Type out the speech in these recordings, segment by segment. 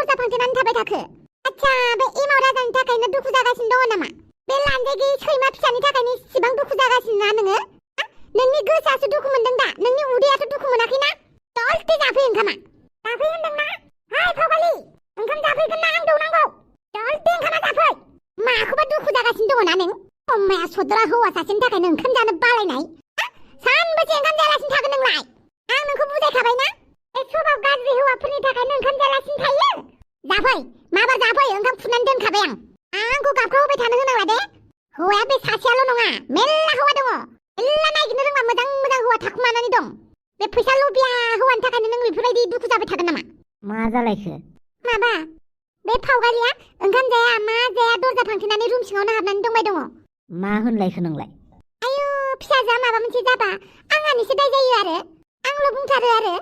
दरजा फांथेनानै थाबाय थाखो? आच्छा, बे एमाव राजानि थाखायनो दुखु जागासिनो दङ नामा? बे लानजाय गैयै सैमा फिसानि थाखायनो इसिबां दुखु जागासिनो ना नोङो? नोंनि गोसोआसो दुखु मोनदों दा, नोंनि उदैयाथ' दुखु मोनाखैना? दलते जाफै ओंखामा। जाफै होनदोंना? हाय फावगालि, ओंखाम जाफैगोन ना आं दौनांगौ? दलते ओंखामा जाफै। माखौबा दुखु जागासिनो दङ ना नों? अम्माया सदरा हौवा सासेनि थाखायनो ओंखाम जानो बालायनाय? सानबेसे ओंखाम जायालासिनो थागोन नोंलाय? आं नोंखौ बुजायखाबाय ना? बे सबाव गाज्रि हौवाफोरनि थाखायनो ओंखाम जायालासिनो थायो? जाफै, माबार जाफै, ओंखाम खुरनानै दोनखाबाय आं। आंखौ गाबखौ होबाय थानो होनांला दे। हौवाया बे सासेयाल' नङा, मेल्ला हौवा दङ। मेल्ला नायगिरनो रोंबा मोजां मोजां हौवा थाखुमानानै दं। बे फैसा लुबिया हौवानि थाखायनो नों बेफोरबायदि दुखु जाबाय थागोन नामा? मा जालायखो? माबा, बे फावगारिया ओंखाम जाया मा जाया दरजा फांथेनानै रुम सिङावनो हाबनानै दंबाय दङ। मा होनलायखो नोंलाय? आयु, फिसाजोआ माबा मोनसे जाबा आंहानिसो दाय जायो आरो। आंल' बुंथारो आरो।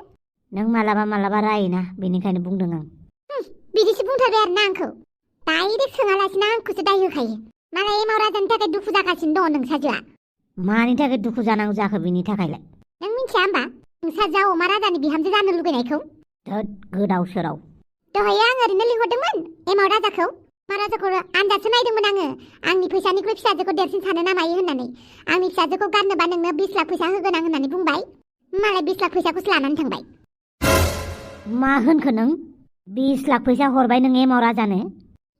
नों मालाबा मालाबा रायोना, बेनिखायनो बुंदों आं। बिदिसो बुंथारबाय आरो ना आंखौ। डाइरेक्ट सोङालासिनो आंखौसो दाय होखायो। मालाय एमाव राजानि थाखाय दुखु जागासिनो दङ नोंसाजोआ। मानि थाखाय दुखु जानांगौ जाखो बेनि थाखायलाय? नों मिथिया होमबा नोंसाजोआ अमा राजानि बिहामजो जानो लुगैनायखौ? धोद गोदाव सोराव। दहाय आं ओरैनो लिंहरदोंमोन एमाव राजाखौ। मा राजाखौ आनजादसो नायदोंमोन आङो। आंनि फैसानिख्रुइ फिसाजोखौ देरसिन सानो ना मायो होननानै। आंनि फिसाजोखौ गारनोबा नोंनो 20 लाख फैसा होगोन आं होननानै बुंबाय। मालाय 20 लाख फैसाखौसो लानानै थांबाय। मा होनखो नों? 20 लाख फैसा हरबाय नों एमाव राजानो?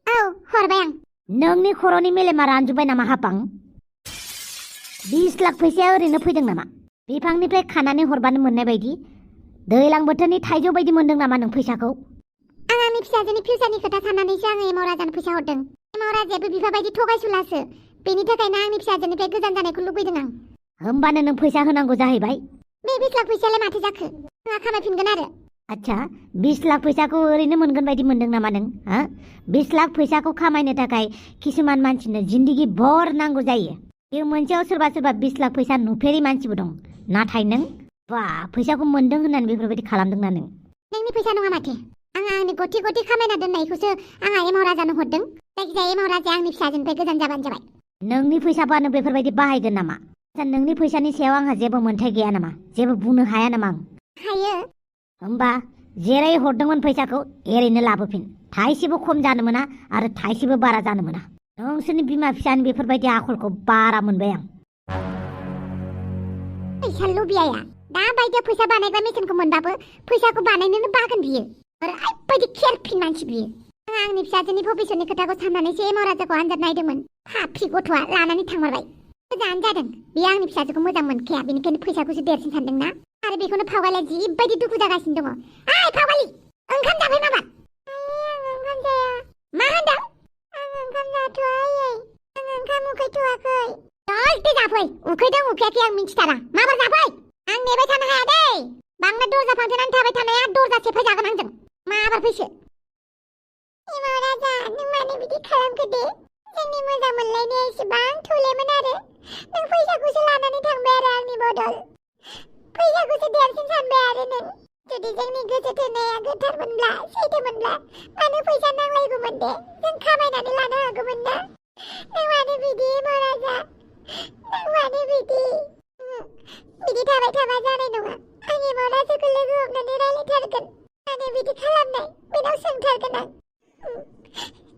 औ, हरबाय आं। नोंनि खर'नि मेलेमा रानजोब्बाय नामा हापां? 20 लाख फैसाया ओरैनो फैदों नामा? बिफांनिफ्राय खानानै हरबानो मोननाय बायदि? दैलां बोथोरनि थाइजौ बायदि मोनदों नामा नों फैसाखौ? आं आंनि फिसाजोनि फिउचारनि खोथा साननानैसो आङो एमाव राजानो फैसा हरदों। एमाव राजायाबो बिफाबायदि थगायसुलासो। बेनि थाखायनो आंनि फिसाजोनिफ्राय गोजान जानायखौ लुबैदों आं। होमबानो नों फैसा होनांगौ जाहैबाय। बे 20 लाख फैसायालाय माथो जाखो? आंहा खामायफिनगोन आरो। आच्छा, 20 लाख फैसाखौ ओरैनो मोनगोन बायदि मोनदों नामा नों? 20 लाख फैसाखौ खामायनो थाखाय किसुमान मानसिनो जिन्दगि भर नांगौ जायो। बे मोनसेयाव सोरबा सोरबा 20 लाख फैसा नुफेरि मानसिबो दं। नाथाय नों बा फैसाखौ मोनदों होननानै बेफोरबायदि खालामदोंना नों? नोंनि फैसा नङा माथो। आंहा आंनि गथि गथि खामायना दोननायखौसो आंहा एमाव राजानो हरदों। जायखिजाया एमाव राजाया आंनि फिसाजोनिफ्राय गोजान जाबानो जाबाय। नोंनि फैसाबानो बेफोरबायदि बाहायगोन नामा? नोंनि फैसानि सायाव आंहा जेबो मोन्थाय गैया नामा? जेबो बुंनो हाया नामा आं? हायो। होमबा जेरै हरदोंमोन फैसाखौ एरैनो लाबोफिन। थाइसेबो खम जानो मोना आरो थाइसेबो बारा जानो मोना। नोंसोरनि बिमा फिसानि बेफोरबायदि आखलखौ बारा मोनबाय आं। फैसा लुबियाया दा बायदियाव फैसा बानायग्रा मेसिनखौ मोनबाबो फैसाखौ बानायनोनो बागोन बियो। ओरैबायदि केयारफिन मानसि बियो। आं आंनि फिसाजोनि भबिसतनि खोथाखौ साननानैसो एमाव राजाखौ आनजाद नायदोंमोन। फाफ्रि गथ'आ लानानै थांमारबाय। मोजाङानो जादों। बियो आंनि फिसाजोखौ मोजां मोनखाया, बेनिखायनो फैसाखौसो देरसिन सानदोंना। आरो बेखौनो फावगालिया जिबायदि दुखु जागासिनो दङ। ओइ फावगालि, ओंखाम जाबाय माबार? आं ओंखाम जाया। मा होनदों? आं ओंखाम जाथ'वा आयै। आं ओंखाम उखैथ'वाखै। दलते जाफै। उखैदों उखैयाखै आं मिन्थिथारा। माबार जाफै। आं नेबाय थानो हाया दै। बांद्राय दरजा फांथेनानै थाबाय थानाया दरजा सेफायजागोन आंजों। माबार फैसो। एमाव राजा, नों मानो बिदि खालामखो दे? जोंनि मोजां मोनलायनाया एसेबां थौलेमोन आरो नों फैसाखौसो लानानै थांबाय आरो आंनि बदल। फैसाखौसो देरसिन सानबाय आरो नों। जुदि जोंनि गोसो थोनाया गोथारमोनब्ला, सैथोमोनब्ला मानो फैसा नांलायगौमोन दे? जों खामायनानै लानो हागौमोन ना? नों मानो बिदि एमाव राजा? नों मानो बिदि? बिदि थाबाय थाबा जानाय नङा। आं एमाव राजाखौ लोगो हमनानै रायलायथारगोन। मानो बिदि खालामनाय बेनाव सोंथारगोन आं।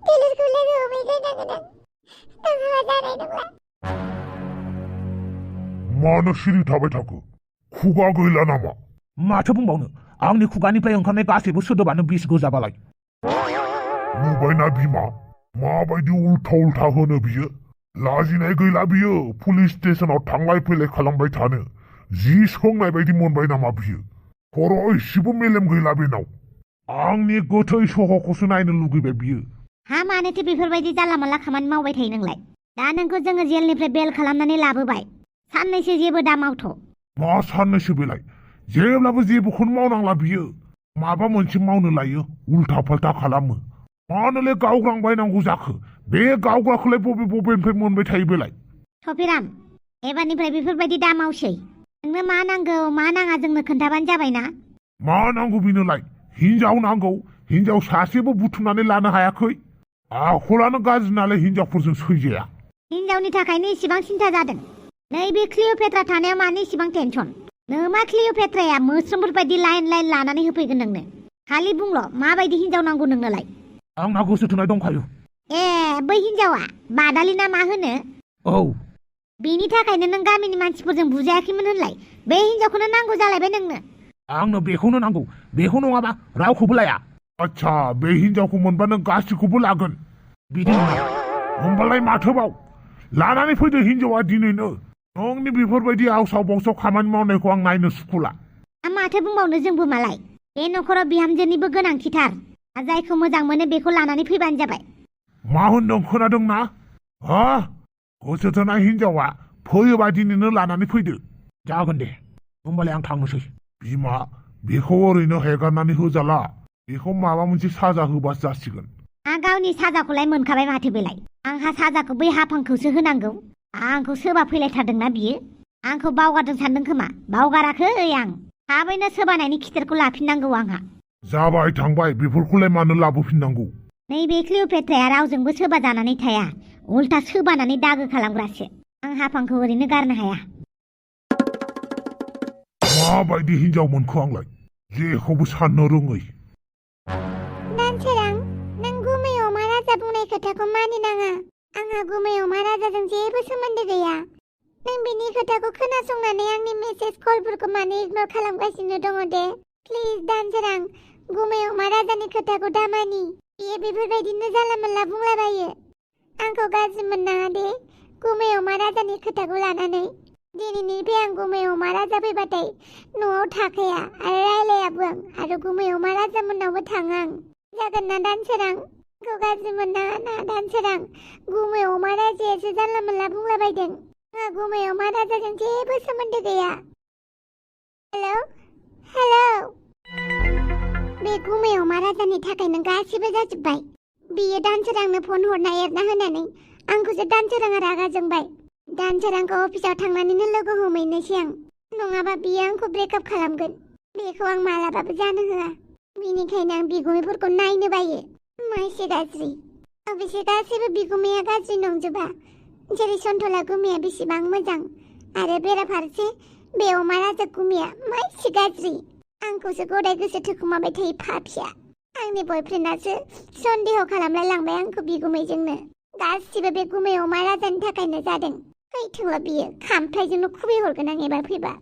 दिलिरखौ लोगो हमहैग्रोनांगोन आं। नङाबा जानाय नंला। मानो सिरि थाबाय थाखो? खुगा गैला नामा? माथो बुंबावनो, आंनि खुगानिफ्राय ओंखारनाय गासैबो सोदोबानो बिस गोजाबालाय। नुबायना बिमा, माबायदि उल्था उल्था होनो बियो? लाजिनाय गैला बियो पुलिस स्टेशनाव थांलाय फैलाय खालामबाय थानो। जि सोंनाय बायदि मोनबाय नामा बियो? खर'आव एसेबो मेलेम गैला बेनाव। आंनि गोथै सह'खौसो नायनो लुगैबाय बियो। हा मानोथो बेफोरबायदि जानला मानला खामानि मावबाय थायो नोंलाय? दा नोंखौ जोङो जेलनिफ्राय बेल खालामनानै लाबोबाय। साननैसो जेबो दा मावथ'। मा साननैसो बेलाय? जेब्लाबो जेबोखौनो मावनांला बियो। माबा मोनसे मावनो लायो उल्था फाल्था खालामो। मानोलाय गावग्रांबायनांगौ जाखो? बे गावग्राखौलाय बबेनिफ्राय मोनबाय थायो बेलाय? सफिराम, एबारनिफ्राय बेफोरबायदि दा मावसै। नोंनो मा नांगौ मा नाङा जोंनो खोन्थाबानो जाबायना। मा नांगौ बिनोलाय? हिनजाव नांगौ। हिनजाव सासेबो बुथुमनानै लानो हायाखै। आखलानो गाज्रि नालाय हिनजावफोरजों सैजाया। हिनजावनि थाखायनो इसिबां सिन्था जादों। नैबे क्लिअपेट्रा थानायाव मानो इसिबां टेनसन? नोमा क्लिअपेट्राया मोस्रोमफोर बायदि लाइन लाइन लानानै होफैगोन नोंनो। खालि बुंल' माबायदि हिनजाव नांगौ नोंनोलाय? आंना गोसो थोनाय दंखायो। ए बै हिनजावा बादालि ना मा होनो? औ बेनि थाखायनो नों गामिनि मानसिफोरजों बुजायाखैमोन होनलाय? बे हिनजावखौनो नांगौ जालायबाय नोंनो। आंनो बेखौनो नांगौ, बेखौ नङाबा रावखौबो लाया। आच्छा बे हिनजावखौ मोनबा नों गासिखौबो लागोन। बिदि नङा। होमबालाय माथोबाव लानानै फैदो हिनजावा दिनैनो। नोंनि बेफोरबायदि आवसाव बावसाव खामानि मावनायखौ आं नायनो सुखुला। माथो बुंबावनो जोंबो मालाय। बे न'खराव बिहामजोनिबो गोनांथिथार। जायखौ मोजां मोनो बेखौ लानानै फैबानो जाबाय। मा होनदों खोनादोंना? हा गोसो थोनाय हिनजावा फैयोबा दिनैनो लानानै फैदो। जागोन दे, होमबालाय आं थांनोसै। बिमा बेखौ ओरैनो हेगारनानै होजाला। बेखौ माबा मोनसे साजा होबासो जासिगोन। आं गावनि साजाखौलाय मोनखाबाय माथो बेलाय। आंहा साजाखौ बै हाफांखौसो होनांगौ। आंखौ सोबा फैलायथारदोंना बियो। आंखौ बावगारदों सानदों खोमा। बावगाराखै आं। थाबैनो सोबानायनि खिथेरखौ लाफिननांगौ आंहा। जाबाय थांबाय बेफोरखौलाय मानो लाबोफिननांगौ? नैबे क्लिअपेट्राया रावजोंबो सोबा जानानै थाया। उल्था सोबानानै दागो खालामग्रासो। आं हाफांखौ ओरैनो गारनो हाया। माबायदि हिनजाव मोनखो आंलाय? जेखौबो साननो रोङै। दानसोरां नों गुमै अमा राजा बुंनाय खोथाखौ मानिनाङा। आंहा गुमै अमा राजाजों जेबो सोमोन्दो गैया। नों बिनि खोथाखौ खोनासंनानै आंनि मेसेज कलफोरखौ मानो इगनर खालामगासिनो दङ दे? प्लिज दानसोरां गुमै अमा राजानि खोथाखौ दामानि। बियो बेफोरबायदिनो जानला मोनला बुंलाबायो। आंखौ गाज्रि मोननाङा दे गुमै अमा राजानि खोथाखौ लानानै। दिनैनिफ्राय आं गुमै अमा राजा फैबाथाय न'आव थाखाया आरो रायलायाबो आं आरो गुमै अमा राजा मोननावबो थाङा आं। जागोन ना दानसोरां? आंखौ गाज्रि मोननाङा ना दानसोरां। गुमै अमा राजायासो जानला मोनला बुंलाबायदों। आंहा गुमै अमा राजाजों जेबो सोमोन्दो गैया। Hello hello. बे गुमै अमा राजानि थाखायनो गासिबो जाजोब्बाय। बियो दानसोरांनो फन हरना एरना होनानै आंखौसो दानसोराङा रागा जोंबाय। दानसोरांखौ अफिसाव थांनानैनो लोगो हमहैनोसै आं। नङाबा बियो आंखौ ब्रेकआप खालामगोन। बेखौ आं मालाबाबो जानो होआ। बिनिखायनो आं बिगुमैफोरखौ नायनो बायो। माइसि गाज्रि। अबेसे गासैबो बिगुमैया गाज्रि नंजोबा। जेरै सन्थला गुमैया बेसेबां मोजां आरो बेराफारसे बे अमा राजा गुमैया माइसि गाज्रि। आंखौसो गदाय गोसो थोखुमाबाय थायो फाफिया। आंनि बयफ्रेन्डआसो सन्देह खालामलाय लांबाय आंखौ बिगुमैजोंनो। गासिबो बे गुमै अमा राजानि थाखायनो जादों। फैथोंल' बियो खामफ्लायजोंनो खुबैहरगोन आं एबार फैबा।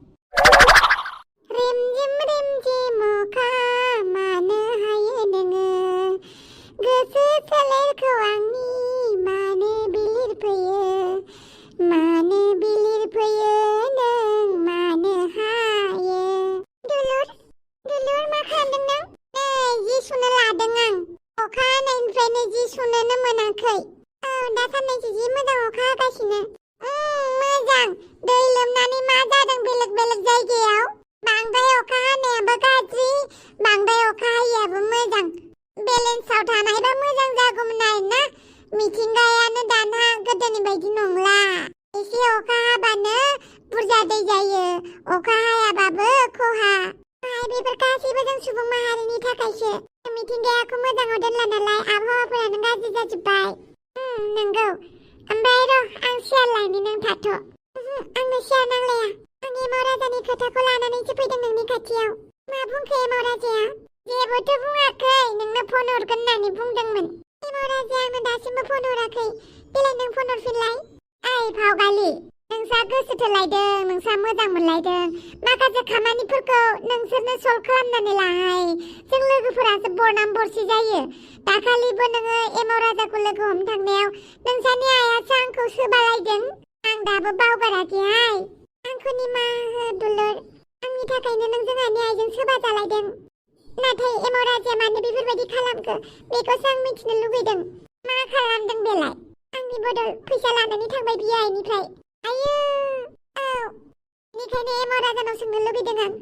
रिमझिम रिमझिम अखा मानो हायो नोङो गोसो सोलेरखौ आंनि मानो बिलिर फैयो मानो बिलिर फैयो नों मानो हायो। दुलुर दुलुर मा खालामदों नों? नै जि सुनो लादों आं। अखा हानायनिफ्रायनो जि सुनोनो मोनाखै। औ दा साननैसो जि मोजां अखा हागासिनो। मोजां। दै लोमनानै मा जादों बेलेग बेलेग जायगायाव? बांद्राय अखा हानायाबो गाज्रि बांद्राय अखा हायैयाबो मोजां। बेलेन्सआव थानायबा मोजां जागौमोन आरोना। मिथिंगायानो दाना गोदोनि बायदि नंला। एसे अखा हाबानो बुरजा दै जायो। अखा हायाबाबो खहा। बेफोर गासैबो जों सुबुं माहारिनि थाखायसो। मिथिंगायाखौ मोजाङाव दोनला नालाय आबहावाफोरानो गाज्रि जाजोब्बाय। नंगौ। ओमफ्राय र' आं सियार लायनि नों थाथ'। आंनो सियार नांलाया। आं एमाव राजानि खोथाखौ लानानैसो फैदों नोंनि खाथियाव। मा बुंखो एमाव राजाया? जेबोथ' बुङाखै। नोंनो फन हरगोन होननानै बुंदोंमोन। एमाव राजाया आंनो दासिमबो फन हराखै। देलाय नों फन हरफिनलाय। ओइ भावगालि नोंसा गोसो थोलायदों नोंसा मोजां मोनलायदों। माखासे खामानिफोरखौ नोंसोरनो सल्भ खालामनानै लाहाय। जों लोगोफोरासो बरनाम बरसि जायो। दाखालिबो नोङो एमाव राजाखौ लोगो हमनो थांनायाव नोंसानि आइयासो आंखौ सोबालायदों। आं दाबो बावगाराखैहाय। आंखौ निमाहा हो दुलुर। आंनि थाखायनो नों जोंहानि आइजों सोबा जालायदों। नाथाय एमाव राजाया मानो बेफोरबायदि खालामखो बेखौसो आं मिथिनो लुगैदों। मा खालामदों बेलाय? आंनि बदल फैसा लानानै थांबाय बियो आइनिफ्राय। आयौ औ बेनिखायनो एमाव राजानाव सोंनो लुगैदों आं।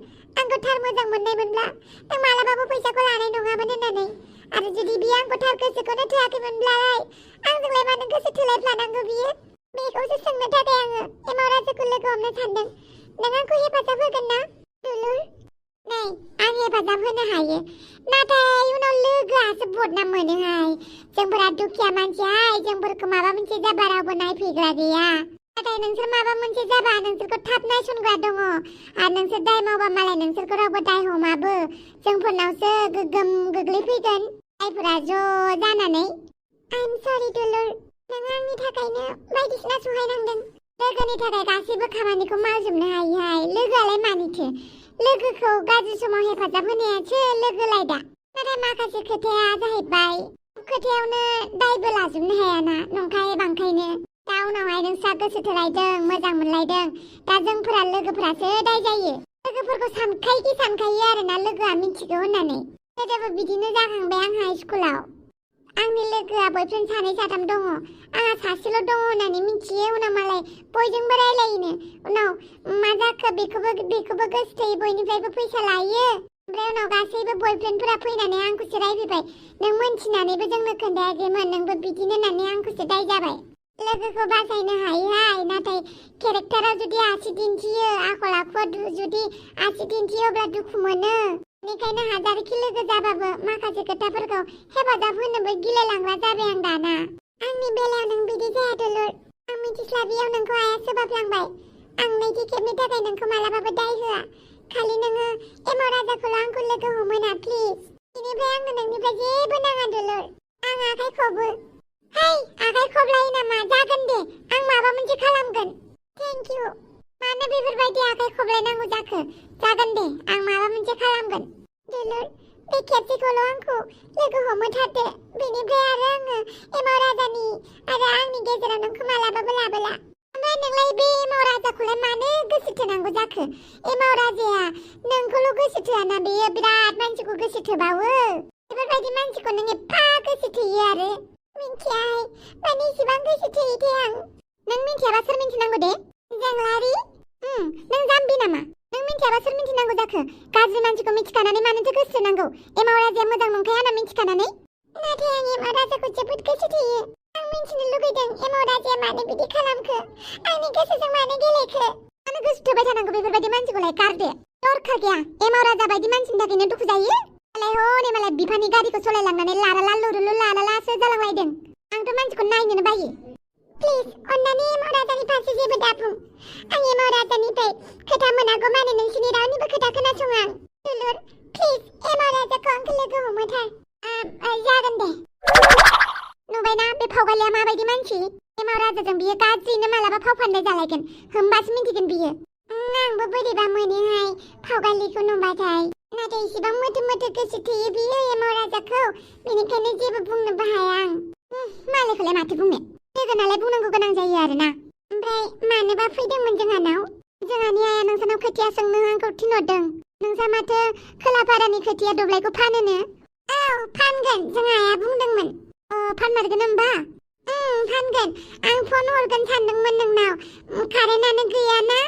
आंखौ थार मोजां मोननायमोनब्ला नों मालाबाबो फैसाखौ लानाय नङामोन होननानै। आरो जुदि बियो आंखौ थार गोसोखौनो थोआखैमोनब्लालाय आंजोंलाय मानो गोसो थोलायफ्लानांगौ बियो? बेखौसो सोंनो थाखाय आङो एमाव राजाखौ लोगो हमनो सानदों। नों आंखौ हेफाजाब होगोन ना दुलुर? नै आं हेफाजाब होनो हायो। नाथाय उनाव लोगोआसो बदनाम मोनोहाय। जोंफोरा दुखिया मानसिहाय। जोंफोरखौ माबा मोनसे जाबा रावबो नायफैग्रा गैया। नाथाय नोंसोर माबा मोनसे जाबा नोंसोरखौ थाब नायसनग्रा दङ आरो नोंसोर दाय मावबा मालाय नोंसोरखौ रावबो दाय हमाबो जोंफोरनावसो गोगोम गोग्लैफैगोन दायफोरा ज' जानानै आइम सरि दुलुर नों आंनि थाखायनो बायदिसिना सहायनांदों लोगोनि थाखाय गासैबो खामानिखौ मावजोबनो हायोहाय लोगोआलाय मानिथो लोगोखौ गाज्रि समाव हेफाजाब होनायासो लोगोलाय दा नाथाय माखासे खोथाया जाहैबाय खोथायावनो दायबो लाजोबनो हायाना नंखाय बांखायनो दा उनावहाय नोंस्रा गोसो थोलायदों मोजां मोनलायदों दा जोंफोरा लोगोफोरासो दाय जायो लोगोफोरखो सानखायो आरोना लोगोआ मिथिगौ होननानै गोदोबो बिदिनो जाखांबाय आंहा स्कुलाव आंनि लोगोआ बयफ्रेन्ड सानै साथाम दङ आंहा सासेल' दङ होननानै मिथियो उनाव मालाय बयजोंबो रायलायोनो उनाव मा जाखो बेखौबो गोसोथोयो बयनिफ्रायबो फैसा लायो ओमफ्राय उनाव गासैबो बयफ्रेन्डफोरा फैनानै आंखौसो रायफैबाय नों मोनथिनानैबो जोंनो खोन्थायाखैमोन नोंबो बिदिनो होननानै आंखौसो दाय जाबाय लोगोखौ बासायनो हायोहाय नाथाय केरेक्टाराव जुदि आसि दिन्थियो आखल आखुआव जुदि आसि दिन्थियो अब्ला दुखु मोनो बेनिखायनो हाजारखि लोगो जाबाबो माखासे खोथाफोरखौ हेफाजाब होनोबो गिलायलांग्रा जाबाय आं दाना आंनि बेलायाव नों बिदि जाया दुलुर आं मिथिस्लाबियाव नोंखौ आइया सोबाफ्लांबाय आं नैथि खेबनि थाखाय नोंखौ मालाबाबो दाय होआ खालि नोङो एमाव राजाखौल' आंखौ लोगो हमोना प्लिज बेनिफ्राय आंनो नोंनिफ्राय जेबो नाङा दुलुर आं आखाइ खबो हाय आखाइ खबलायो नामा जागोन दे आं माबा मोनसे खालामगोन थेंक इउ मानो बेफोरबायदि आखाइ खबलायनांगौ जाखो जागोन दे आं माबा मोनसे खालामगोन दुलुर बे खेबसेखौल' आंखौ लोगो हमहोथारदो बेनिफ्राय आरो आङो एमाव राजानि आरो आंनि गेजेराव नोंखौ मालाबाबो लाबोला ओमफ्राय नोंलाय बे एमाव राजाखौलाय मानो गोसो थोनांगौ जाखो एमाव राजाया नोंखौल' गोसो थोआना बेयो बिराद मानसिखौ गोसो थोबावो बेफोरबायदि मानसिखौ नों एफा गोसो थोयो आरो मिन्थियाहाय माने इसेबां गोसो थोयोथाय आं नों मिन्थियाबा सोर मिन्थिनांगौ दे जोंलारि नों जाम्बि नामा नों मिन्थियाबा सोर मिन्थिनांगौ जाखो गाज्रि मानसिखौ मिथिखानानै मानोथो गोसो थोनांगौ एमाव राजाया मोजां नंखाया होनना मिथिखानानै नाथाय आं एमाव राजाखौ जोबोद गोसो थोयो आं मिन्थिनो लुगैदों एमाव राजाया मानो बिदि खालामखो आंनि गोसोजों मानो गेलेखो मानो गोसो थोबाय थानांगौ बेफोरबायदि मानसिखौलाय गारदो दरखार गैया एमाव राजा बायदि मानसिनि थाखायनो दुखु जायो मालाय बिफानि गारिखौ सलायलांनानै लाराला लुरुलु लालालासो जालांलायदों आंथ' मानसिखौ नायनोनो बायो प्लिज अन्नानै एमाव राजानि फारसे जेबो दाबुं आं एमाव राजानिफ्राय खोथा मोनागौ माने नोंसिनि रावनिबो खोथा खोनासङा आं दुलुर प्लिज एमाव राजाखौ आंखौ लोगो हमहोथार जागोन दे नुबायना बे फावगालिया माबायदि मानसि एमाव राजाजों बियो गाज्रिनो मालाबा फाव फान्दाय जालायगोन होमबासो मिन्थिगोन बियो आंबो बोरैबा मोनोहाय फावगालिखौ नुबाथाय नाथाय इसेबां मोथो गोसो थोयो बियो एमाव राजाखौ बेनिखायनो जेबो बुंनोबो हाया आं मालायखौलाय माथो बुंनो लोगोनालाय बुंनांगौ गोनां जायो आरोना ओमफ्राय मानोबा फैदोंमोन जोंहानाव जोंहानि आइया नोंसानाव खोथिया सोंनो आंखौ थिनहरदों नोंसा माथो खोलापारानि खोथिया दब्लायखौ फानोनो औ फानगोन जोंहा आइया बुंदोंमोन फानमारगोन होमबा फानगोन आं फन हरगोन सानदोंमोन नोंनाव कारेन्टआनो गैयाना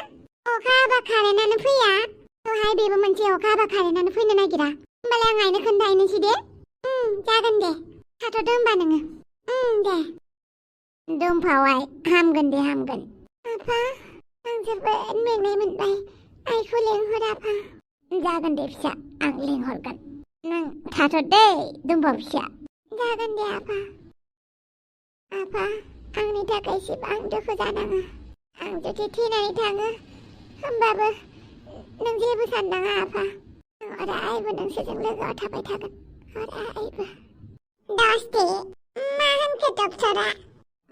अखा हाबा कारेन्टआनो फैया दहाय बेबो मोनसे अखा हाबा कारेन्टआनो फैनो नागिरा होमबालाय आं आइनो खोन्थाहैनोसै दे जागोन दे थाथ'दो होमबा नोङो दे दुमफावाय हामगोन दे हामगोन आफा आं जोबोद मेंनाय मोनबाय आइखौ लेंहर आफा जागोन दे फिसा आं लेंहरगोन नों थाथ' दे दुमफाव फिसा जागोन दे आफा आंनि थाखाय इसेबां दुखु जानाङा आं जुदि थैनानै थाङो होमबाबो नों जेबो साननाङा आफा अरायबो नोंसोरजों लोगोआव थाबाय थागोन अरायबो दस्ति मा होनखो डक्टरा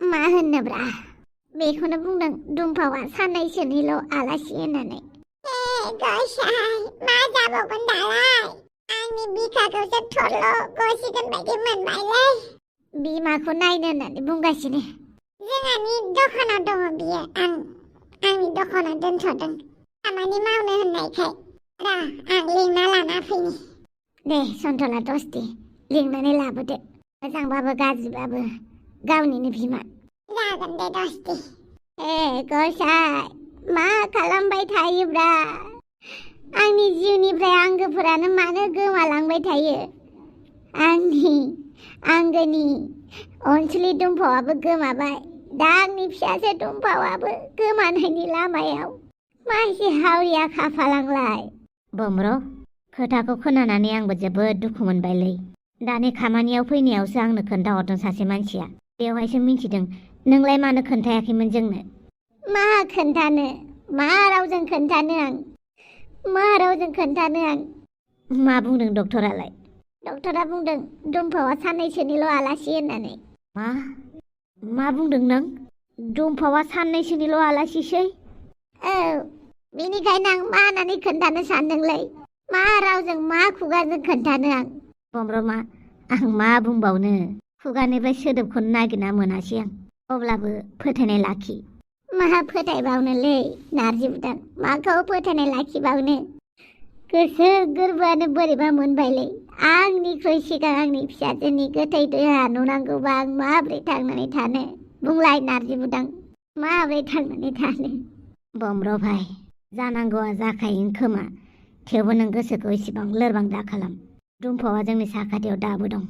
मा होननोब्रा बेखौनो बुंदों दुमफावा साननैसोनिल' आलासि होननानै गसाय मा जाबावगोन दालाय आंनि बिखाखौसो थरल' गसिगोन बायदि मोनबायलै बिमाखौ नायनो होननानै बुंगासिनो जोंहानि दखानाव दङ बियो आंनि दखानाव दोनथ'दों खामानि मावनो होननायखाय आं लिंना लाना फैनि दे सन्थला दस्ति लिंनानै लाबोदो मोजांबाबो गाज्रिबाबो गावनिनो बिमा जागोन दे दस्ति गसाय मा खालामबाय थायोब्रा आंनि जिउनिफ्राय आंगोफोरानो मानो गोमालांबाय थायो आंनि आंगोनि अनसुलि दुमफावाबो गोमाबाय दा आंनि फिसाजो दुमफावाबो गोमानायनि लामायाव मासे हावरिया खाफालांलाय बमर खोथाखौ खोनानानै आंबो जोबोद दुखु मोनबायलै दानि खामानियाव फैनायावसो आंनो खोन्थाहरदों सासे मानसिया बेवहायसो मिन्थिदों नोंलाय मानो खोन्थायाखैमोन जोंनो मा खोन्थानो मा रावजों खोन्थानो आं मा रावजों खोन्थानो आं मा बुंदों डक्टरालाय डक्टरा बुंदों दुमफावआ साननैसोनिल' आलासि होननानै मा बुंदों नों दुमफावआ साननैसोनिल' आलासिसै औ बेनिखायनो आं मा होननानै खोन्थानो सानदोंलै मा रावजों मा खुगाजों खोन्थानो आं बमब्रमा आं मा बुंबावनो खुगानिफ्राय सोदोबखौनो नागिरना मोनासै आं अब्लाबो फोथायनाय लाखि मा फोथायबावनोलै नारजि बुदां माखौ फोथायनाय लाखिबावनो गोसो गोरबोआनो बोरैबा मोनबायलै आंनिख्रुइ सिगां आंनि फिसाजोनि गोथै देहा नुनांगौबा आं माब्रै थांनानै थानो बुंलाय नारजि बुदां माब्रै थांनानै थानो बमब्र भाइ जानांगौआ जाखायो खोमा थेवबो नों गोसोखौ इसेबां लोरबां दा खालाम दुमफावआ जोंनि साखाथियाव दाबो दं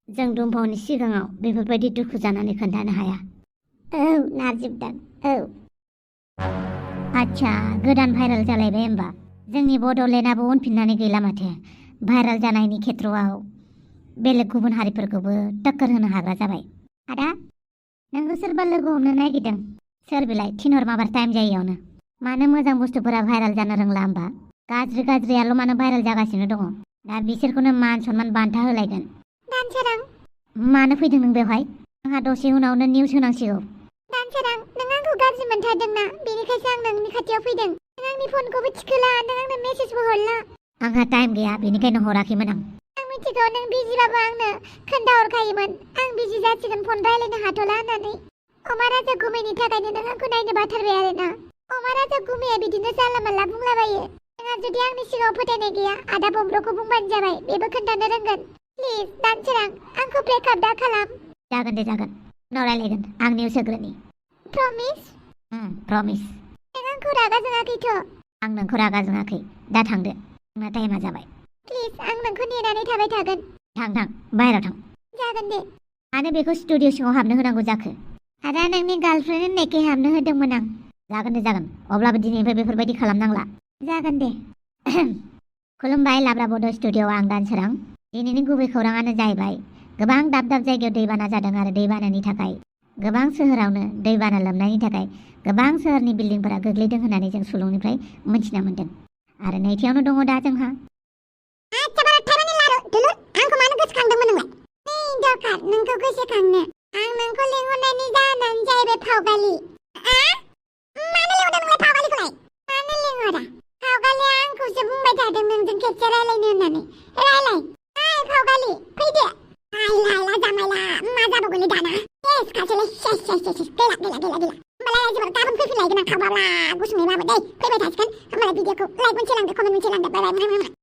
जों दुमफावनि सिगाङाव बेफोरबायदि दुखु जानानै खोन्थानो हाया औ नारजि बुदां औ आच्छा गोदान भाइरेल जालायबाय होमबा जोंनि बड'लेण्डआबो उनफिननानै गैला माथो भाइरेल जानायनि खेथ्रआव बेलेग गुबुन हारिफोरखौबो टक्कर होनो हाग्रा जाबाय आदा नोंखौ सोरबा लोगो हमनो नागिरदों सोर बिलाय थिनहर माबार टाइम जायैयावनो मानो मोजां बुस्थुफोरा भाइरेल जानो रोंला होमबा गाज्रियाल' मानो भाइरेल जागासिनो दङ दा बिसोरखौनो मान सनमान बान्था होलायगोन दानसोरां मानो फैदों नों बेवहाय आंहा दसे उनावनो निउस होनांसिगौ दानसोरां नों आंखौ गाज्रि मोनथारदोंना बेनिखायसो आं नोंनि खाथियाव फैदों नों आंनि फनखौबो थिखोला नों आंनो मेसेजबो हरला आंहा टाइम गैया बेनिखायनो हराखैमोन आं मिथिगौ नों बिजिबाबो आंनो खोन्थाहरखायोमोन आं बिजि जासिगोन फन रायलायनो हाथ'ला होननानै अमा राजा गुमैनि थाखायनो नों आंखौ नायनो बाथारबाय आरोना अमा राजा गुमैया बिदिनो जानला मानला बुंलाबायो नोंहा जुदि आंनि सिगाङाव फोथायनाय गैया आदा बमब्रखौ बुंबानो जाबाय बेबो खोन्थानो रोंगोन प्लिज दानसोरां आंखौ ब्रेकआप दा खालाम जागोन दे जागोन उनाव रायलायगोन आं निउस होग्रोनि प्रमिस प्रमिस नों आंखौ रागा जोङाखैथ' आं नोंखौ रागा जोङाखै दा थांदो आंना टाइमा जाबाय प्लिज आं नोंखौ नेनानै थाबाय थागोन थां बाहेराव थां जागोन दे मानो बेखौ स्टुडिअ सिङाव हाबनो होनांगौ जाखो आदा नोंनि गार्लफ्रेन्ड होननायखाय हाबनो होदोंमोन आं जागोन दे जागोन अब्लाबो दिनैनिफ्राय बेफोरबायदि खालामनांला जागोन दे खुलुमबाय लाब्रा बड' स्टुडिअ'आव आं दानसोरां दिनैनि गुबै खौराङानो जाहैबाय गोबां दाब दाब जायगायाव दैबाना जादों आरो दैबानानि थाखाय गोबां सोहोरावनो दैबाना लोमनायनि थाखाय गोबां सोहोरनि बिल्डिंफोरा गोग्लैदों होननानै जों सुलुंनिफ्राय मिथिना मोन्दों आरो नैथियावनो दङ दा जोंहा आंखौ मानो गोसोखांदोंमोन नोंलाय नै दरखार नोंखौ गोसोखांनो आं नोंखौ लिंहरनायनि जाहोनानो जाहैबाय फावगालि मानो लिंहरदों नोंलाय फावगालिखौलाय मानो लिंहरा फावगालिया आंखौसो बुंबाय थादों नोंजों खेबसे रायलायनो होननानै रायलाय फावगालि फैदो रायलायला जामायला मा जाबावगोन दाना सेस खासेलै सेस गैला होमबालाय जोबोर गाबोन फैफिनलायगोन आं थाबाब्ला गुसुङै माबा दै फैबाय थासिगोन होमबालाय भिडिअखौ लाइक मोनसे लांदो कमेन्ट मोनसे लांदो बाय बाय